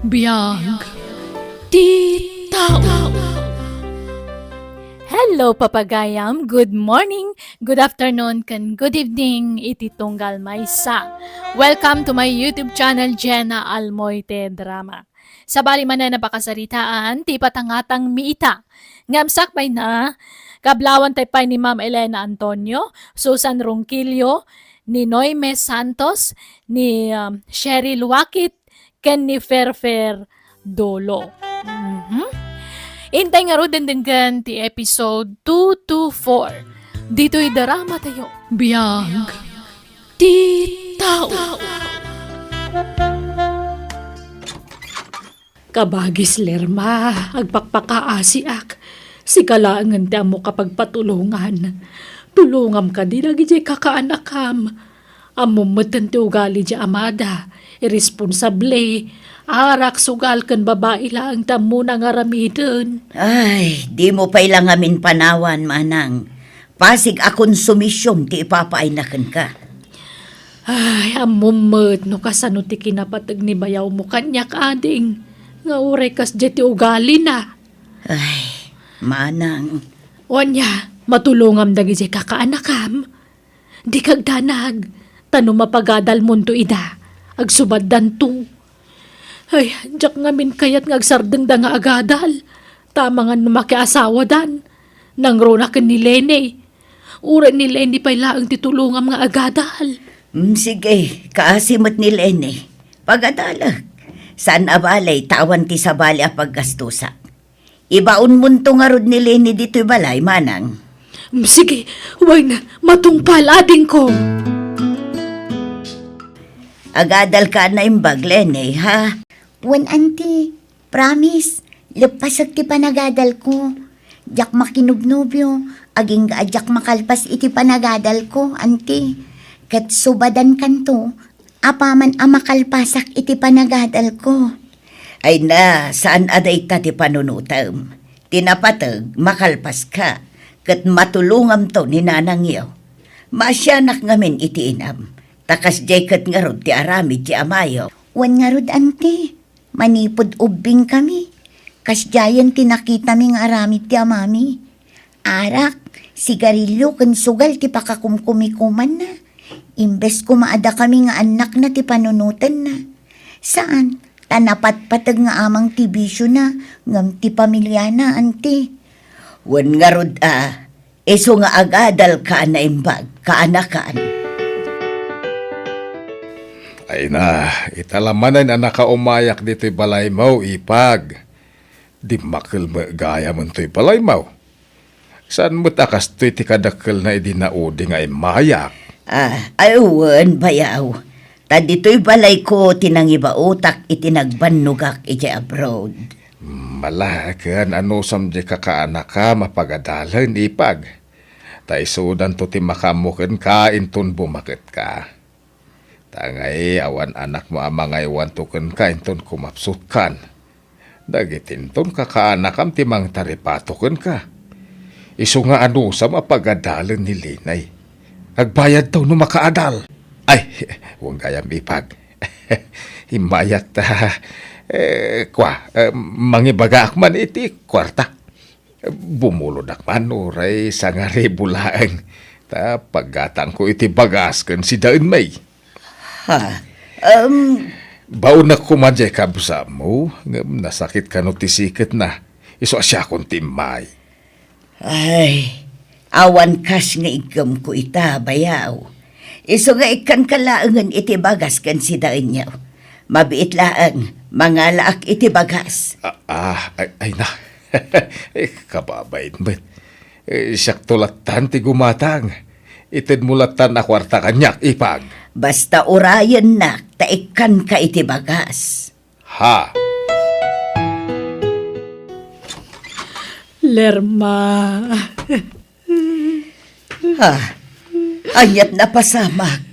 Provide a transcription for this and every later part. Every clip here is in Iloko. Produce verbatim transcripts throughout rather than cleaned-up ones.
Biag ti tao. Hello, papagayam. Good morning, good afternoon, ken good evening iti tunggal maysa. Welcome to my YouTube channel, Jenna Almoite Drama. Sabali manen a pakasaritaan ti ipatangatangmi ita. Ngem sakbayna, kablawanta pay ni Ma'am Elena Antonio, Susan Ronquillo, ni Noime Santos, ni, um, Sherry Luakit, ken ni Ferfer Dolo. Mhm. Intay ngarud denggen ti episode two two four. Ditoy drama tayo. Biag ti tao. Kabagis, Lerma, agpakpakaasiak. Sika laengen ti ammok a pagpatulongan. Tulongam kadi dagidiay kakaanakam. Ammom metten ti ugali diay amada. Irresponsable, arak, sugal ken babai laeng ti ammona nga aramiden. Ay, dimo pay la ngamin panawan, manang. Pasig a konsumision ti ipapaayna kenka. Ay, ammom met no kasano ti kinapateg ni bayawmo kaniak, ading, nga uray kasdiay ti ugalina. Ay, manang. Ania, matulongam dagidiay kakaanakam. Dika agdanag, ta no mapagadalmonto ida, agsubaddanto. Ay, diak ngamin kayat nga agsardengda nga agadal. Ta amangan no makiasawadan, nangruna ken ni Lene. Uray ni Lene pay laeng ti tulongam nga agadal. Mm, sige, kaasi met ni Lene. Pagadalek. Saan a bale, ta awan ti sabali a paggastusak. Ibaonmonto ngarud ni Lene ditoy balay, manang. Mm, sige, wen, matungpal, adingko. Agadalka a naimbag, Lene, ha? Wen, Auntie. Promise, leppasek ti panagadalko. Diak makinubnobio, agingga a diak makalpas iti panagadalko, Auntie. Ket subadankanto, apaman a makalpasak iti panagadalko. Ay na, saan a dayta ti panunotem. Ti napateg, makalpaska, ket matulongamto ni nanangyo. Maasianak ngamin iti inam, ta kasdiay ket ngarud ti aramid ti amayo. Wen ngarud, Auntie, manipud ubbingkami, kasdiayen ti nakitami nga aramid ti amami. Arak, sigarilio ken sugal ti pakakumkumikumanna. Imbes koma a dakami nga annakna ti panunotenna. Saan, ta napatpateg nga amang ti bisiona ngem ti pamiliana, Auntie. Wen ngarud a, isu nga agadalka a naimbag, kaanakan. Ay na, ita la manen a nakaumayak ditoy balaymo, ipag. Dimmakkel met gayam intoy balaymo. Saan met a kastoy ti kadakkelna idi naudi nga immayak? Ah, ay wen, bayaw. Ta ditoy balayko ti nangibaotak iti nagbannogak idiay abroad. Mala, ken anusam diay kakaanakam a pagadalen, ipag. Ta isudanto ti makaammo kenka inton bumaketka. Ta ngay, awan anakmo a mangaywanto kenka inton kumapsutkan. Dagiti inton kakaanakam ti mangtaripato kenka. Isu nga anusam a pagadalen ni Lene. Agbayadto no makaadal. Ay, wen gayam, ipag. Immayak ta, eh, kua, eh, mangibagaak man iti kuarta. Bumulodak man uray sangaribu laeng, ta paggatangko iti bagas ken sidaenmi. Ha? Em, Baonak koma diay kabsatmo, ngem nasakit kano ti siketna. Isu a siakon ti immay. Ay, awan kas nga iggemko ita, bayaw. Isu nga ikkanka laengen iti bagas ken sidaenyo. Mabiit laeng, mangalaak iti bagas. Ah, ah, ay, ay na. Eh, kababain met. Eh, siakto lattan ti gumatang. Itedmo lattan a kuarta kaniak, ipag. Basta urayennak, ta ikkanka iti bagas. Ha? Lerma. Ha? Aniat napasamak?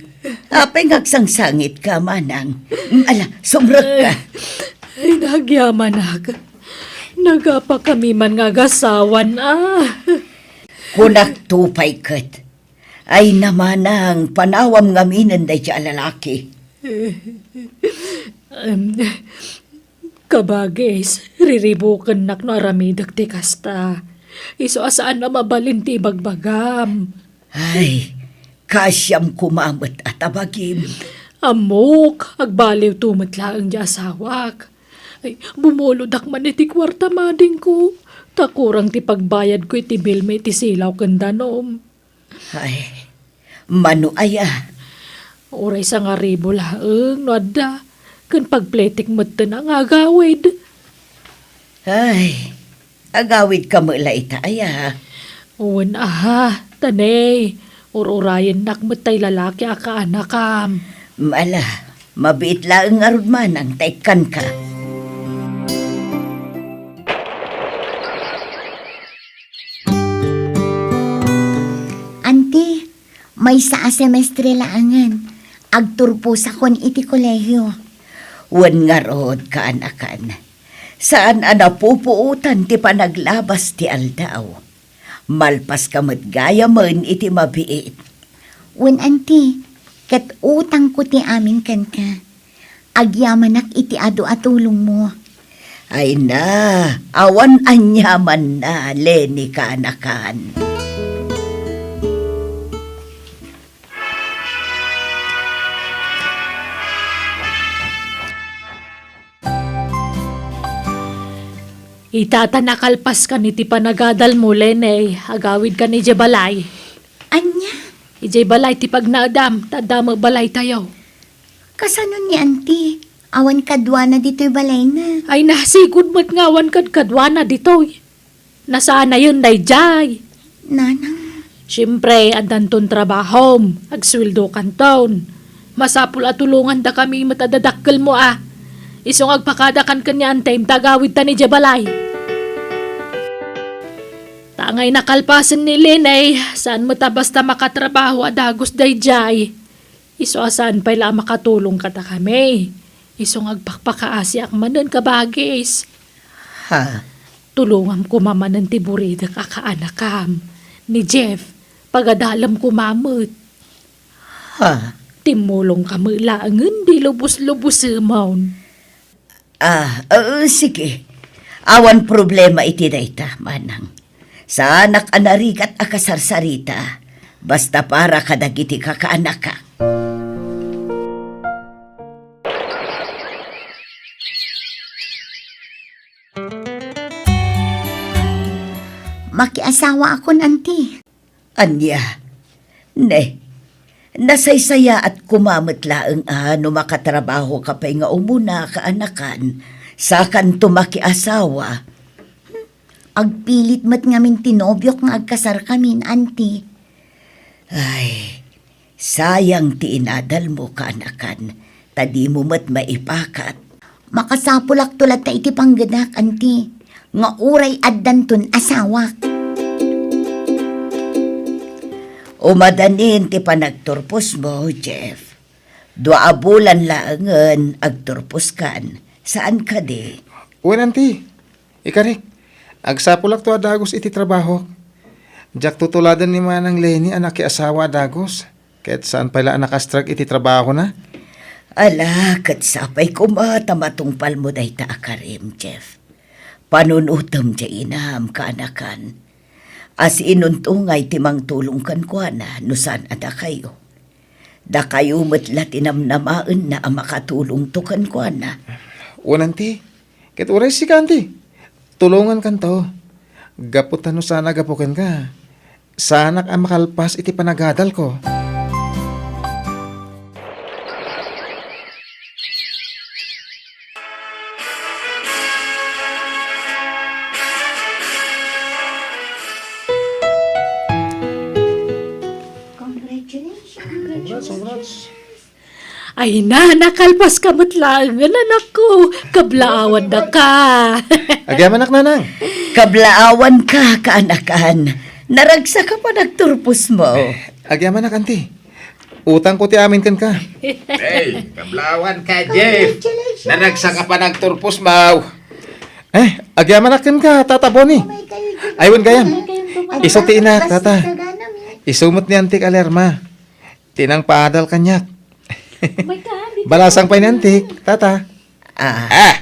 Apay nga agsangsangitka, manang? Mm, ala, sumrekka. Ay, nagyamanak. Nagapakami man nga agasawan, ah. Kunak to pay ket. Ay na, manang, panawam ngaminen dayta a lalaki. Em, Kabagis, riribukennak no aramidek ti kasta. Isu a saan a mabalin ti ibagbagam. Ay, kaasiam koma met a tabagim. Ammok, agbaliwto met laeng ti asawak. Ay, bumulodak man iti kuarta madingko. Ta kurang ti pagbayadko iti bilmi iti silaw ken danum. Ay, mano aya? Uray sangaribu laeng no adda, ken pagpletek metten a nga agawid. Ay, agawidka met la ita aya? Wen, aha, tanay, ur-urayennak met tay lalaki a kaanakam. Ala, mabiit laeng ngarud manang ta ikkanka. Anti, maysa a semestre laengen, agturposakon iti kolehio. Wen ngarud, kaanakan, saan a napupuotan ti panaglabas ti aldaw. Malpaska met gayamen iti mabiit. Wen, anti, ket utangko ti amin kenka. Agyamanak iti adu a tulongmo. Ay na, awan aniamanna, Leni, kaanakan. Ita ta nakalpaskan iti panagadalmo, Leni, agawidkan idiay balay. Ania? Idiay balay ti pagnaedam, ta adda met balaytayo. Kasano ni Anti? Awan kaduana ditoy balayna. Ay, nasigud met nga awan kadkaduana ditoy. Nasaanayen daydiay. Nanang. Siempre, addanton trabahom, agsueldokanton. Masapul a tulongandakami met a dadakkelmo a. Isu nga agpakadakan ken ni Antim ta agawidtan idiay balay. Ta angay nakalpasen ni Leni, saan met a basta makatrabaho a dagus daydiay. Isu a saan pay la a makatulong kadakami. Isu nga agpakpakaasiak manen, kabagis. Ha? Tulongam koma manen ti buridek a kaanakam, ni Jeff. Pagadalem koma met. Ha? Timmulongka met laengen di lubos-lubosemon. Ah, ah, sige. Awan problema iti dayta, manang. Saanak a narigat a kasarsarita, basta para kadagiti kakaanakak. Makiasawaakon, Anti. Ania? Ne, nasaysayaat koma met laeng a no makatrabahoka pay nga umuna, kaanakan, sakanto makiasawa. Hmm, agpilit met ngamin ti nobiok nga agkasarkamin, Anti. Ay, sayang ti inadalmo, kaanakan, ta dimo met maipakat. Makasapulakto latta iti panggedak, Anti, nga uray addanton asawak. Umadanin ti panagturposmo, Jeff. Dua a bulan laengen agturposkan. Saan kadi? Wen, Anti. Ikarik, agsapulakto a dagus iti trabahok. Diak tutuladen ni Manang Leni a nakiasawa a dagus, ket saan pay la a nakastrek iti trabahona. Ala, ket sapay koma ta matungpalmo dayta a karim, Jeff. Panunotem diay inam, kaanakan. As-inunto ngay ti mangtulong kenkuana no saan a dakayo. Dakayo met la ti namnamaenna a makatulongto kenkuana. Wen, Anti. Ket uray sika, Anti, tulongankanto. Gapu ta no saan a gapu kenka, saanak a makalpas iti panagadalko. Congratulations. Congrats, congrats. Ay na, nakalpaska met laengen, anakko. Kablaawan daka. Agyamanak, nanang. Kablaawanka, kaanakan. Naragsaka panagturposmo. Agyamanak, Anti. Utangko ti amin kenka. Hey, kablaawanka, Jeff. Congratulations. Naragsaka panagturposmo. Eh, agyamanak kenka, Tata Boni. Ay, wen gayam. Isu ti inak, Tata. Isu met ni Antik a Lerma. Ti nangpaadal kaniak. Balasang pay ni Antik, Tata. Ah. Ah.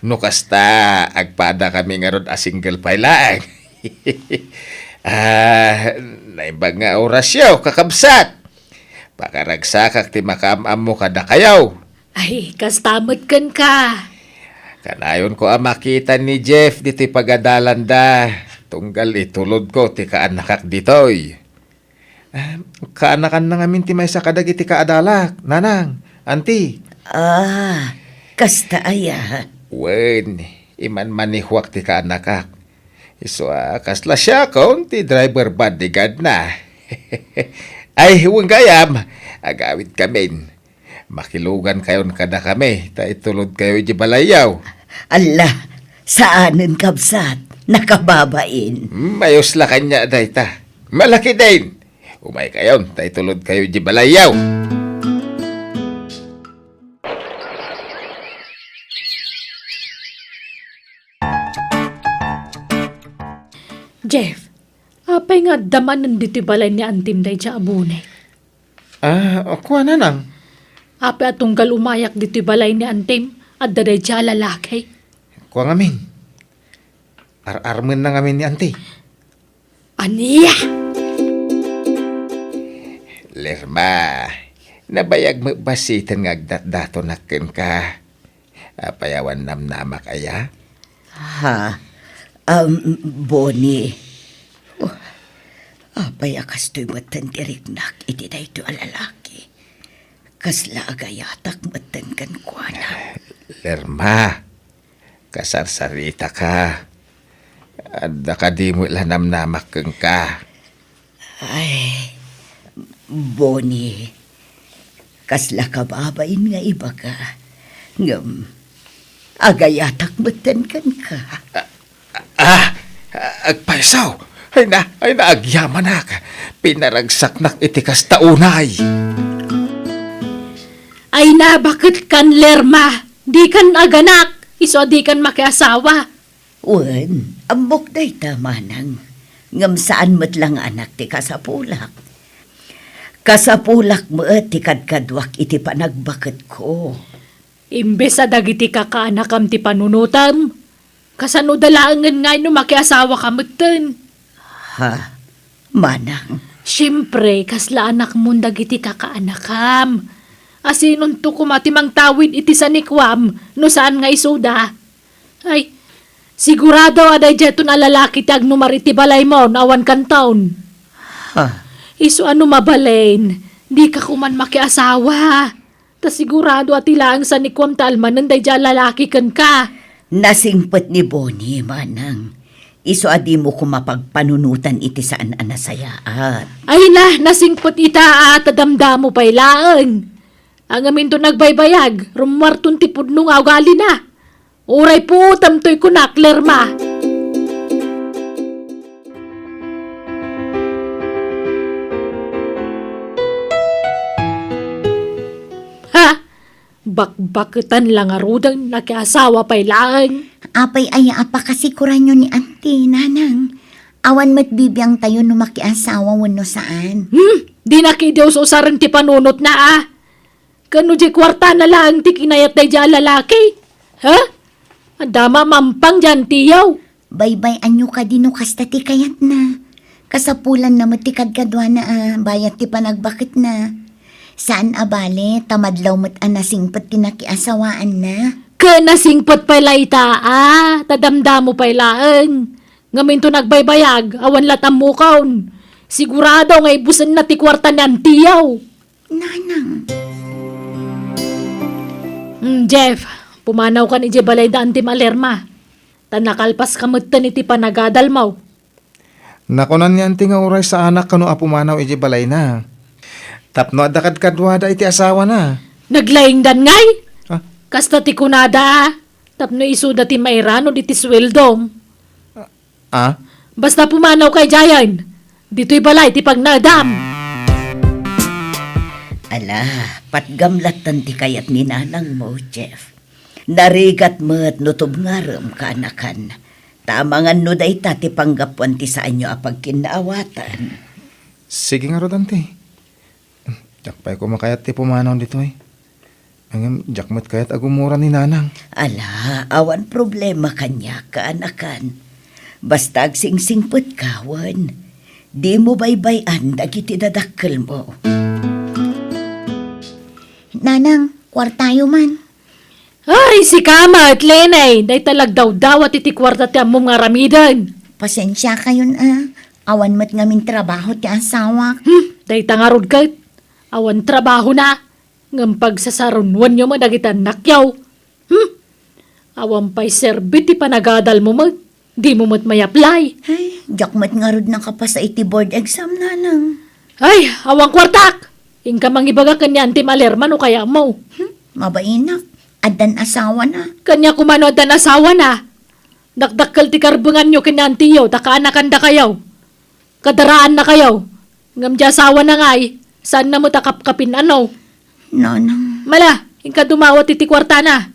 No kasta, agpadakami ngarud a single pay laeng. Ah, naimbag nga orasyo, kakabsat. Pakaragsakak ti makaam-ammo kadakayo. Ay, kasta met kenka. Kanayonko a makita ni Jeff ditoy pagadalanda. Tunggal itulodko ti kaanakak ditoy. Ah, kaanakanna ngamin ti maysa kadagiti kaadalak, nanang, anti. Ah, kasta aya? Wen, imanmanehoak ti kaanakak. Isu a kasla siakon ti driver bodyguard na. Ay, wen gayam, agawidkamin. Makilugankayon kadakami, ta itulodkayo iti balayyo. Alla, saanen, kabsat. Nakababain. Hmm, ayos la kaniak dayta. Malakidin! Umaykayon, ta itulodkayo iti balayyo. Jeff, apay nga adda manen ditoy balay ni antim daydiay a Bonnie? Ah, o, kua, nanang. Apay a tunggal umayak ditoy balay ni antim, adda daydiay a lalaki? Kua ngamin. Ar-armenna ngamin ni anti. Ania? Lerma, nabayag met basiten nga agdatdatonak kenka. Apay awan namnamak aya? Ha? Um, Bonnie. Oh, apay a kastoy metten ti riknak iti daytoy a lalaki? Kasla agayatak metten kenkuana. Lerma, kasarsaritaka. Adda kadi met la namnamak kenka? Ay, Bonnie, kasla kababain nga ibaga. Ngem, agayatak metten kenka. Ah, agpayso! Ay na, ay na, agyamanak! Pinaragsaknak iti kasta unay! Ay na, baket kan Lerma! Dikan aganak! Isu a dikan makiasawa! Wen, ammok dayta, manang. Ngem saan met la nga anak ti kasapulak. Kasapulak met ti kadkaduak iti panagbaketko. Imbes a dagiti kakaanakam ti panunotam, kasanoda laengen ngay no makiasawaka metten? Ha? Manang? Siempre, kasla anakmon dagiti kakaanakam. Asinonto koma ti mangtawid iti sanikuam no saan nga isuda? Ay, sigurado a daydiayton a lalaki ti agnumar iti balaymo no awan kanton. Ha? Isu a no mabalin, dika koman makiasawa. Ta sigurado a ti laeng sanikuam ti almanen daydiay a lalaki kenka. Nasingpet ni Bonnie, manang. Isu a dimo koma pagpanunotan iti saan a nasayaat. Ay na, nasingpet ita a ta damdamo pay laeng. Ngamin to nagbaybayag, rummuarton ti pudno nga ugalina. Uray puotem toy kunak, Lerma. Ha? Bakbaketan la ngaruden, nakiasawa pay laeng. Apay aya a pakasikuranyo ni Auntie, Nanang? Awan met bibiangtayo no makiasawa wenno saan. Hmm? Di na kidi us-usaren ti panunotna, a? Ken no di kuartana laeng ti kinayat daydiay a lalaki? Ha? Adda mamampang diay antiyo. Baybay-anyo kadi no kasta ti kayatna. Kasapulanna met ti kadkaduana a bayat ti panagbaketna. Saan a bale, ta madlaw met a nasingpet ti nakiasawaanna. Ken nasingpet pay la ita, a, ta damdamo pay laeng. Ngamin to nagbaybayag, awan la tammukon. Sigurado nga ibusenna ti kuarta ni antiyo. Nanang. Mm, Jeff, pumanawkan idiay balay da Antim a Lerma. Ta nakalpaska metten iti panagadalmo. Nakunan ni Anti nga uray saanak kano a pumanaw idiay balayna. Tapno adda kadkaduada iti asawana. Naglaingdan ngay? Ah? Kasta ti kunada, a. Tapno isuda ti mairanod iti sueldom. Ah? Basta pumanawka idiayen. Ditoy balay ti pagnaedam. Ala, patgam latten ti kayat ni nanangmo, Jeff. Narigat met no tubngarem, kaanakan. Ta amangan no dayta ti panggapuan ti saanyo a pagkinnaawatan. Sige ngarud, Anti. Diak pay koma kayat ti pumanaw ditoy. Ngem diak met kayat a gumura ni Nanang. Ala, awan problema kaniak, kaanakan. Basta agsingsingpetka wen, dimo baybay-an dagiti dadakkelmo. Nanang, kuartayo man. Ay, sika met, Lenay, dayta lagdawdawat iti kuarta ti ammom nga aramiden. Pasensiakayon a, awan met ngamin trabaho ti asawak. Hmm, dayta ngarud ket, awan trabahona, ngem pagsasarunoanyo met dagiti annakyo. Hmm, awan pay serbi ti panagadalmo met. Dimo met may-apply. Ay, diak met ngarud nakapasa iti board exam, Nanang. Ay, awan kuartak! Inka mangibaga ken ni Auntie Malerma no kayatmo. Hmm, mabainak. Addan asawana. Kaniak koma no addan asawana. Dakdakkel ti karbenganyo ken ni Auntie-yo ta kaanakandakayo. Kadaraannakayo. Ngem diay asawana ngay, saanna met a kapkapin-ano. Nanang. Mala, inka dumawat iti kuartana.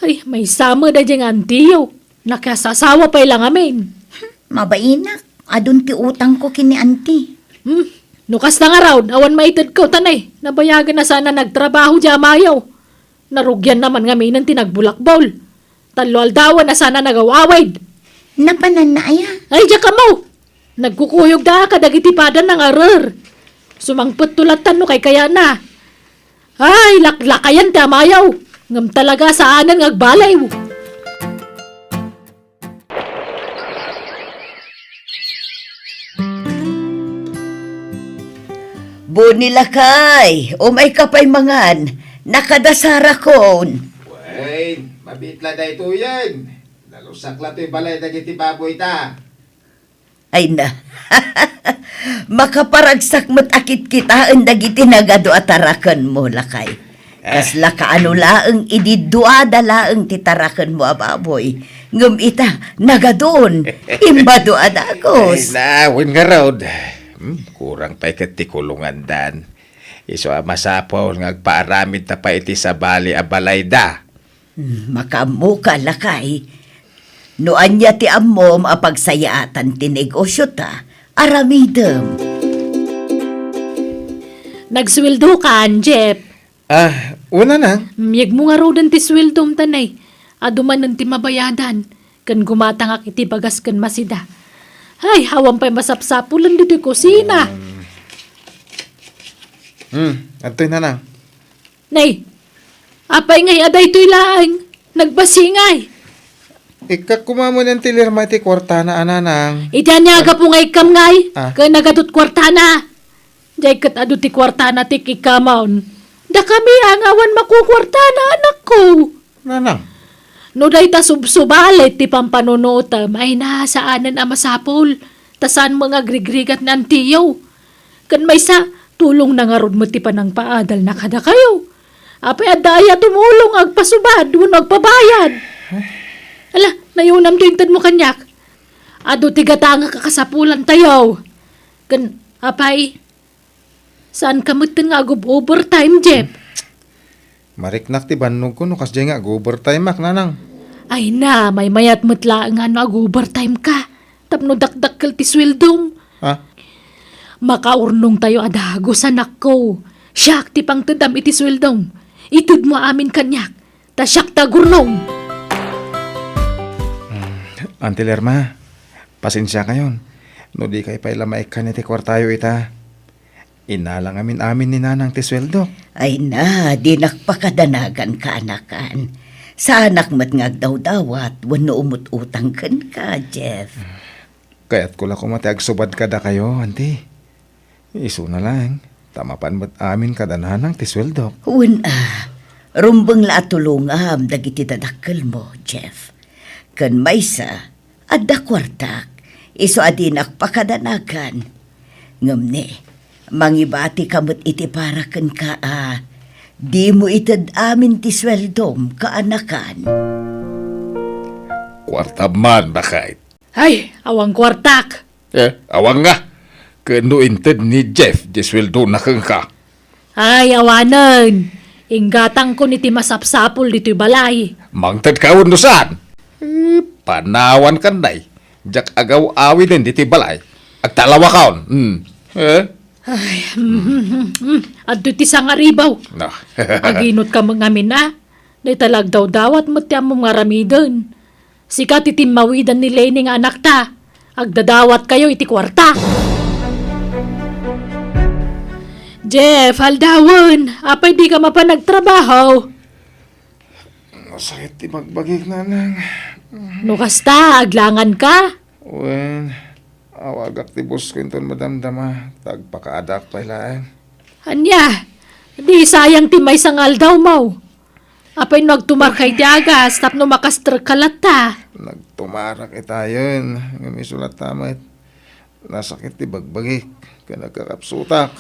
Ay, maysa met daydiay nga Auntie-yo. Nakasasawa pay la ngamin. Mabainak, adun ti utangko ken ni Auntie. Hmm, no kasta ngarud, awan maitedko, ta nay, nabayagen a saan a nagtrabaho diay amayo. Narugianna man ngaminen ti nagbulakbol. Tallo aldawen a saan a nagaw-awid. Napananna aya? Ay, diak ammo. Nagkukuyogda kadagiti padanna nga arer. Sumangpetto latta no kaykayatna. Ay, laklakayan ti amayo. Ngem talaga saanen nga agbaliw. Boni, lakay, umayka pay mangan. Nakadasarakon. Wen, mabiit la daytoyen. Nalusak la toy balay dagiti baboyta. Ay na. Makaparagsak met a kitkitaen dagiti nagadu a tarakenmo, lakay. Ah. Kasla kaano laeng idi duada laeng ti tarakenmo a baboy. Ngem ita, nagadun, immadu a dagus. Ay na, wen ngarud. Hmm, kurang pay ket ti kulongandan. Isu a masapul nga agpaaramidta pay iti sabali a balayda. Hmm, makaammoka, lakay. No ania ti ammom a pagsayaatan ti negosyota, aramidem. Nagsueldokan, Jeff. Ah, wen, Nanang. Miyegmo ngaruden ti sueldom, ta nay, adu manen ti mabayadan, ken gumatangak iti bagas ken masida. Ay, awan pay masapsapulen ditoy kusina. Hmm. Hmm, adtoy, Nanang. Nay, apay ngay a daytoy laeng? Nagbassit ngay. Ikkak koma manen ti lirma iti kuartana a, Nanang. Iti ania a gapu nga ikkam ngay? Ah. Ken nagadut kuartana. Diay ket adu ti kuartana ti ikkamon. Dakami a nga awan makukuartana, anakko. Nanang. No dayta subsubali ti pampanunotem, ay na, saanen a masapul. Ta saanmo nga agrigrigat ni Auntie-yo. Ken maysa, tulongna ngarud met ti panangpaadalna kadakayo. Apay adda aya tumulong nga agpasubad wenno agpabayad? Ala, nayunam ti intedmo kaniak. Adu ti gatangek a kasapulantayo. Ken, apay, saanka metten nga agub-overtime, Jeff? Mariknak ti bannogko no kasdiay nga ag-overtime-ak, Nanang. Ay na, maymayat met laeng nga no ag-overtime-ka tapno dakdakkel ti sueldom. Ha? Makaurnongtayo a dagus, anakko. Siak ti pangtedam iti sueldom. Itedmo amin kaniak, ta siak ti agurnong. Mm, Auntie Lerma, pasensiakayon no dikay pay la maikkan iti kuartayo ita. Inala ngamin amin ni Nanang ti sueldok. Ay na, dinak pakadanagan, kaanakan. Saanak met nga agdawdawat wenno umut-utang kenka, Jeff. Kayatko la koma ti agsubad kadakayo, Auntie. Isuna laeng, ta mapan met amin kada Nanang ti sueldok. Wen a, rumbeng la a tulongam dagiti dadakkelmo, Jeff. Ken maysa, adda kuartak, isu a dinak pakadanagan. Ngem ne, mangibatika met iti para kenka a dimo ited amin ti sueldom, kaanakan. Kuartam man, baket. Ay, awan kuartak. Eh, awan nga. Ken no inted ni Jeff ti sueldona kenka? Ay, awanen. Inggatangkon iti masapsapul ditoy balay. Mangtedka wenno saan? Eh, panawankan, nay. Diak agaw-awiden ditoy balay. Agtalawakon. Hmm. Eh? Ay, mm, mm, mm. Adtoy ti sangaribaw. No. Aginot ka met ngamin, a? Dayta la agdawdawat met ti ammom nga aramiden. Sika ti timmawidan ni Leni nga anakta. Agdadawatkayo iti kuarta. Jeff, aldawen, apay dika mapan agtrabaho? Nasakit ti bagbagik, nanang. No kasta, aglangan ka? Wen, awagak ti boss ko inton madamdama, ta agpakaadaak pay laeng. Ania, di sayang ti maysa nga aldaw mo. Apay no agtumarka iti agas tapno makastrek ka latta? Nagtumarak itayen, ngem isu latta met. Nasakit ti bagbagik, ken nagkakapsutak.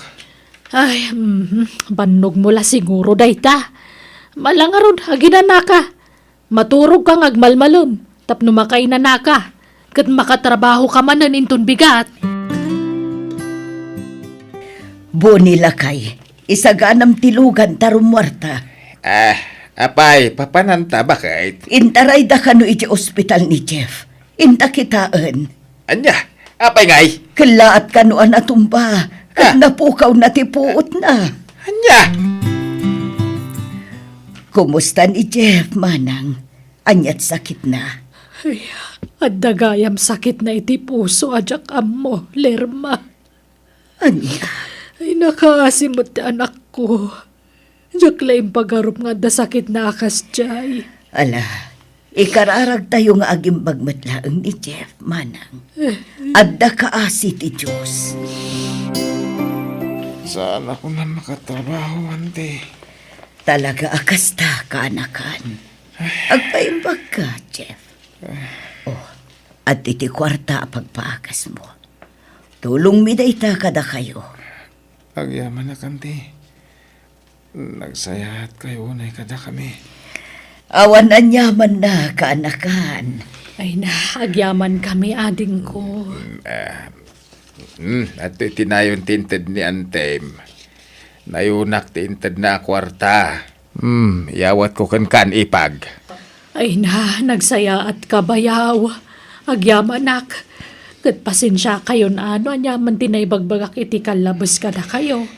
Ay, mhm, bannogmo la siguro dayta. Ala ngarud, aginanaka. Maturogka nga agmalmalem, tapno makainanaka, ket makatrabahoka manen inton bigat. Boni, lakay, isaganam ti lugan ta rummuarta. Ah, apay, papananta, baket? Intarayda kano iti ospital ni Jeff. Inta kitaen. Ania? Apay ngay? Kellaat kano a natumba, ket Ah. napukawna ti puotna. Ania? Kumusta ni Jeff, manang? Aniat sakitna? Ay, adda gayam sakitna iti puso a diak ammo, Lerma. Ania? Ay, nakaasi met ti anakko. Diak la impagarup nga adda sakitna a kasdiay. Ala, ikararagtayo nga agimbag met laeng ni Jeff, manang. Eh. Adda kaasi ti Dios. Saan ako na makatrabaho, ante? Talaga a kasta, kaanakan. Agpaimbag ka, Jeff. Oh, adda ti kuarta a pagpaagasmo. Tulongmi dayta kadakayo. Agyamanak, ante. Nagsayaat kayo unay kadakami. Awan aniamanna, kaanakan. Ay na, agyaman kami, adingko. Mm, ah, mm, adtoy ti nayon ti inted ni antem. Nayonak ti intedna a kuarta. Hmm, iyawatko kenka, ipag. Ay na, nagsayaatka, bayaw. Agyamanak. Ket pasensiakayon a no aniaman ti naibagbagak iti kallabes kadakayo.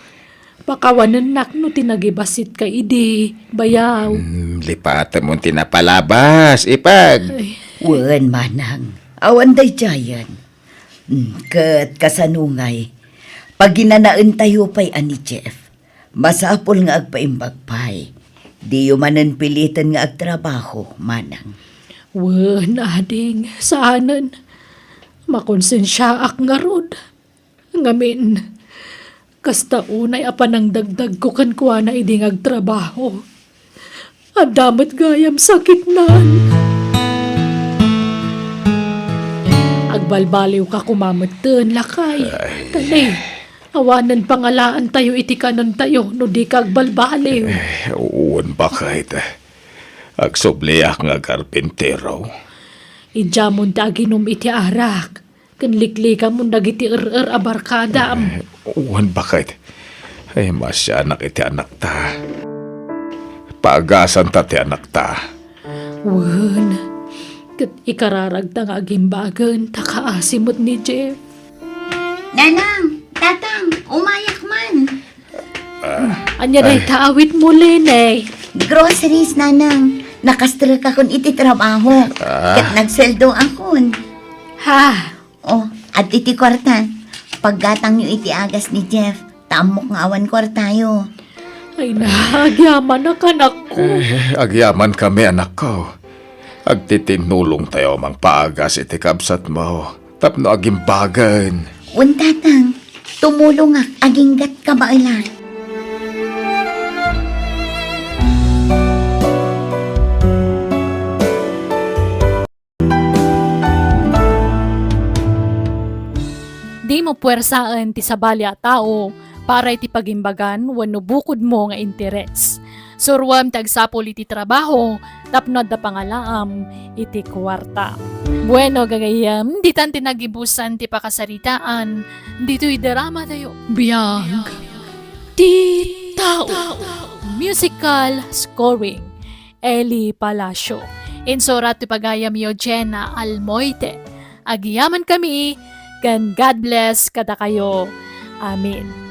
Pakawanennak no ti nagibasitka idi, bayaw. Hmm, lipatemon ti napalabas, ipag. Ay. Wen, manang. Awan daydiayen. Hmm, ket kasano ngay? Paginanaentayo pay a ni Jeff. Masapul nga agpaimbag pay. Diyo manen piliten nga agtrabaho, manang. Wen, ading, saanen. Makonsensiaak ngarud. Ngamin, kasta unay a panangdagdagko kenkuana idi nga agtrabaho. Adda met gayam sakitnan. Agbalbaliwka koma metten, lakay. Ay. Kani, awanen pangalaantayo iti kanentayo no dika agbalbaliw. Eh, wen, baket. Agsubliak nga karpintero. Idiamon ti aginum iti arak. Ken liklikamon dagiti er-er a barkadam. Eh, wen, baket. Ay, masianak iti anakta. Paagasanta ti anakta. Wen, ket ikararagta nga agimbagen ta kaasi met ni Jeff. Nanang, Tatang, umayak man. Ah, ania dayta awitmo, Leni? Groceries, Nanang. Nakastrekakon iti trabaho. Ah. Ket nagsueldoakon. Ha? Oh, adtoy ti kuarta. Paggatangyo iti agas ni Jeff. Ta ammok nga awan kuartayo. Ay na, agyamanak, anakko. Eh, agyamankami, anakko. Agtitinnulongtayo a mangpaagas iti kabsatmo tapno agimbagen. Wen, Tatang, tumulongak aginggatka baela. Dimo puersaen ti sabali a tao para iti pagimbagan wenno bukodmo nga interes. Suroem ti agsapul iti trabaho tapno adda pangalaam iti kuarta. Bueno, gagayyem, ditan ti nagibusan ti pakasaritaan ditoy drama tayo. Biag ti tao. Musical scoring. Eli Palacio. Insurat ti pagayamyo, Jenna Almoite. Agyamankami, ken God bless kadakayo. Amen.